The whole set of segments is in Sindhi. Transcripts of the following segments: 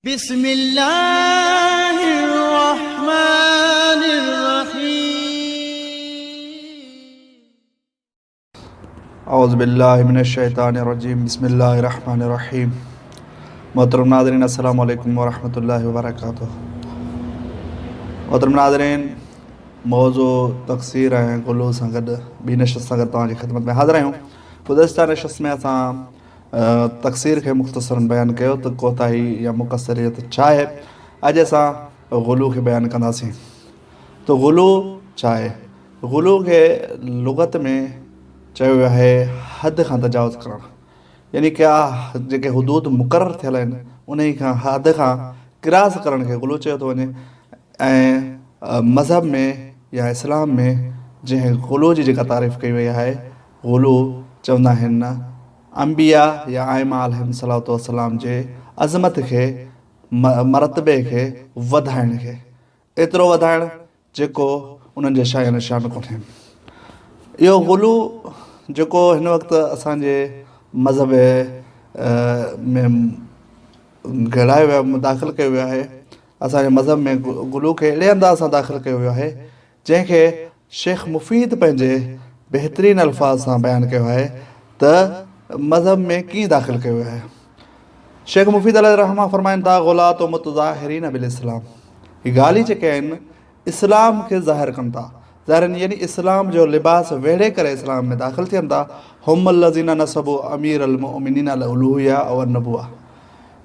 بسم الله الرحمن الرحيم. اعوذ بالله من الشيطان الرجيم بسم الله الرحمن الرحيم. محترم ناظرين، السلام عليڪم ورحمة الله وبرڪاته. محترم ناظرين، موضوع تقصير ۽ غلو سان گڏ ٻي نشست سان گڏ توهان جي خدمت ۾ حاضر آهيون. گذشته نشست ۾ اسان تقصير کي مختصراً بيان ڪيو ته ڪوتاهي يا مقصريت ڇا آهي. اڄ اسان غلو کي بيان ڪنداسين ته غلو ڇا آهي. غلو کي لغت ۾ چيو ويو آهي حد کان تجاوز ڪرڻ، يعني ڪا جيڪي حدود مقرر ٿيل آهن انهي کان حد کان ڪراس ڪرڻ کي غلو چيو ٿو وڃي. ۽ مذهب ۾ يا اسلام ۾ جنهن غلو جي جيڪا تعريف ڪئي وئي آهي، غلو چوندا آهن انبياء يا ائمه عليهم الصلوة والسلام جي عظمت کي، مرتبي کي وڌائڻ کي، ايترو وڌائڻ جيڪو انهن جي شايان شان ڪونهي. اهو غلو جيڪو هن وقت اسان جي مذهب ۾ گهڙايو ويو آهي، داخل ڪيو ويو آهي، اسان جي مذهب ۾ غلو کي اهڙي انداز سان داخل ڪيو ويو آهي جنهن کي شيخ مفيد پنهنجي بهترين الفاظ سان بيان ڪيو آهي ته مذهب ۾ ڪيئن داخل ڪيو ويو آهي. شيخ مفيد عليه الرحمة فرمائن ٿا، غلاة متظاهرين بالاسلام، هي غالي جيڪي آهن اسلام کي ظاهر ڪن ٿا، ظاهر يعني اسلام جو لباس ويڙهي ڪري اسلام ۾ داخل ٿين ٿا، هم الذين نسبوا امير المؤمنين الالوهيه او النبوه،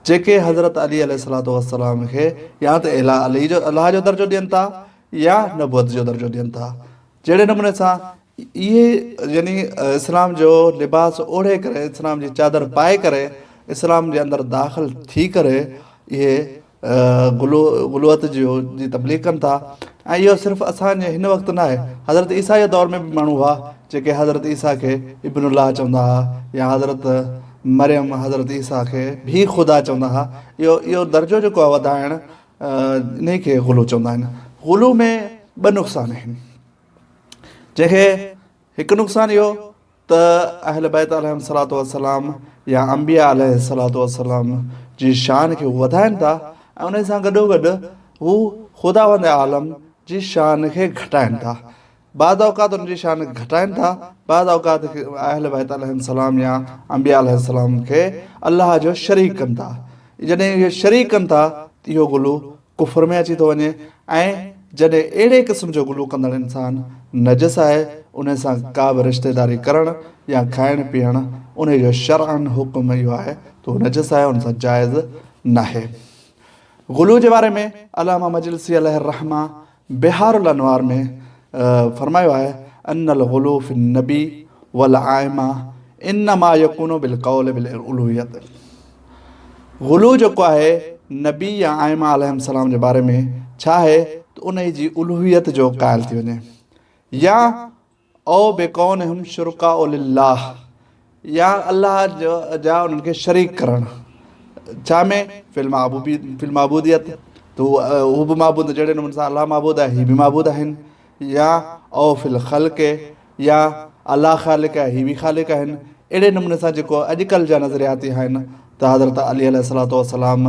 جيڪي حضرت علي عليه الصلوة والسلام کي يا ته علي جو الله جو درجو ڏين ٿا يا نبوت جو درجو ڏين ٿا. جهڙي نموني سان اهي يعني اسلام جو لباس اوڙهي ڪري اسلام جي چادر پائي ڪري اسلام جي اندر داخل ٿي ڪري اهي غلو غلوت جو جي تبليغ ڪن ٿا. ۽ اهو صرف اسان جي هن وقت نه آهي، حضرت عيسيٰ جي دور ۾ به ماڻهو هئا جيڪي حضرت عيسيٰ کي ابن الله چوندا هئا يا حضرت مريم حضرت عيسيٰ کي به خدا چوندا هئا. اهو درجو جيڪو آهي وڌائڻ انهي کي غلو چوندا آهن. غلو ۾ ٻه نقصان آهن، جنهن کي هڪ نقصان اهو ته اهل بيت عليهم الصلوة والسلام يا انبياء عليه الصلوة والسلام جي شان کي هو وڌائن ٿا ۽ انهي سان گڏوگڏ هو خداوند عالم جي شان کي گهٽائن ٿا. بعض اوقات ان جي شان کي گهٽائن ٿا، بعض اوقات اهل بيت عليهم السلام يا انبياء عليه السلام کي الله جو شريڪ ڪن ٿا. جڏهن اهي شريڪ ڪن ٿا ته اهو غلو ڪفر ۾ اچي ٿو وڃي ۽ جڏهن اهڙي قسم جو غلو ڪندڙ انسان نجس آهي، ان سان ڪا به رشتيداري ڪرڻ يا کائڻ پيئڻ ان جو شرعاً حڪم اهو آهي ته هو نجس آهي، ان سان جائز ناهي. غلو جي باري ۾ علامه مجلسي عليه الرحمة بحار الانوار ۾ فرمايو آهي، ان الغلو في النبي والائمه انما يڪون بالقول بالالوهيت، غلو جيڪو آهي نبي يا ائمه عليهم السلام جي باري ۾ ڇا آهي ته انهي جي الوهيت جو قائل ٿي وڃي يا او بڪونهم شرڪاء لله يا الله جا انهن کي شريڪ ڪرڻ ڇا ۾ في المعبوديت ته هو به معبود جهڙي نموني سان الله معبود آهي هي به معبود آهن يا او في الخلق يا الله خالق آهي هي به خالق آهن. اهڙي نموني سان جيڪو اڄڪلهه جا نظرياتي آهن ته حضرت علي عليه الصلوة والسلام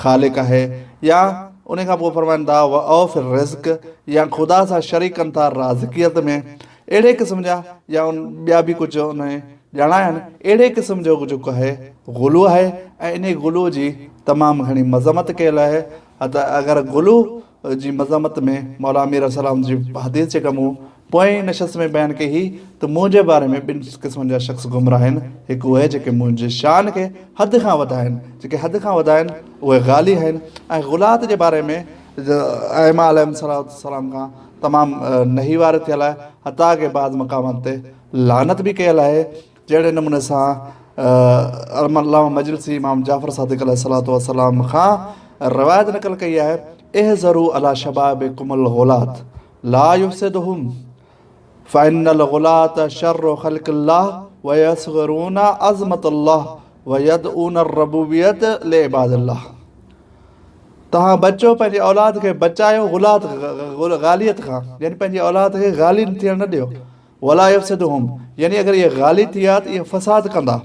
خالق آهي يا ان کان پوء فرمائن ٿا و او في الرزق يا خدا سان شريڪ ڪن ٿا رازقيت ۾ اهڙي قسم جا يا ان ٻيا به ڪجهه ان ڄاڻايا آهن. اهڙي قسم جو جيڪو آهي غلو آهي ۽ انهي غلو جي تمام گهڻي مذمت ڪيل آهي. حتي اگر غلو جي مذمت ۾ مولا امير عليه السلام جي حديث جيڪا مون پوئين نشست ۾ بيان ڪئي هئي ته منهنجي باري ۾ ٻن قسمن جا شخص گمراهه آهن، هڪ اهي جيڪي منهنجي شان کي حد کان وڌائين، جيڪي حد کان وڌائين اهي غالي آهن ۽ غلات جي باري ۾ ائمه عليهم السلام کان تمام نهي وارد ٿيل آهي، حتيٰ ڪه بعض مقامن تي لعنت به ڪيل آهي، جهڙي نموني سان علامه مجلسي امام جعفر صادق عليه الصلوة والسلام کان روايت نقل ڪئي آهي، احذروا علي شبابڪم الغلات لا يفسدهم فان الغلاة شر خلق الله ويصغرون عظمة الله ويدعون الربوبية لعباد الله. توهان بچو پنهنجي اولاد کي بچايو غلات غاليت کان، يعني پنهنجي اولاد کي غالي ٿيڻ نه ڏيو. ولا يفسدهم يعني اگر اهي غالي ٿي ويا ته اهي فساد ڪندا،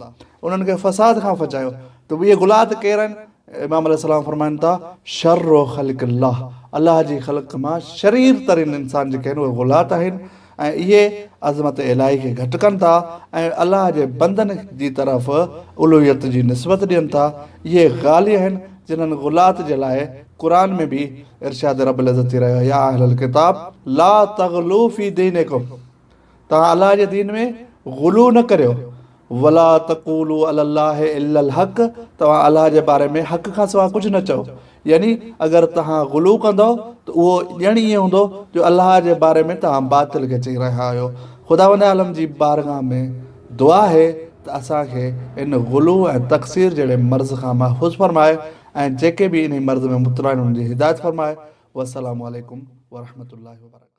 انهن کي فساد کان بچايو. ته اهي غلات ڪير آهن؟ امام عليه السلام فرمائن ٿا، شر خلق الله، الله جي خلق مان شرير ترين انسان جيڪي آهن اهي غلات آهن ۽ اهي عظمت الاهي کي گهٽ ڪن ٿا ۽ الله جي بندن جي طرف الوهيت جي نسبت ڏين ٿا. اهي غالي آهن جنھن غلات جي لاء قرآن ۾ به ارشاد رب العزت ٿي رهيو آهي، يا اهل الڪتاب لا تغلو في دينڪم، توهان الله جي دين ۾ غلو نه ڪريو، ولا تقولوا علي الله الا الحق، توهان الله جي باري ۾ حق کان سواء ڪجهه نه چئو، يعني اگر توهان غلو ڪندؤ ته اهو ڄڻ ائين هوندو جو الله جي باري ۾ توهان باطل کي چئي رهيا آهيو. خداوند عالم جي بارگاهه ۾ دعا آهي ته اسان کي ان غلو ۽ تقصير جهڙي مرض کان محفوظ فرمائي ۽ جيڪي به انهي مرض ۾ مبتلا آهن انهن جي هدايت فرمائي. والسلام عليڪم ورحمة الله وبرڪاته.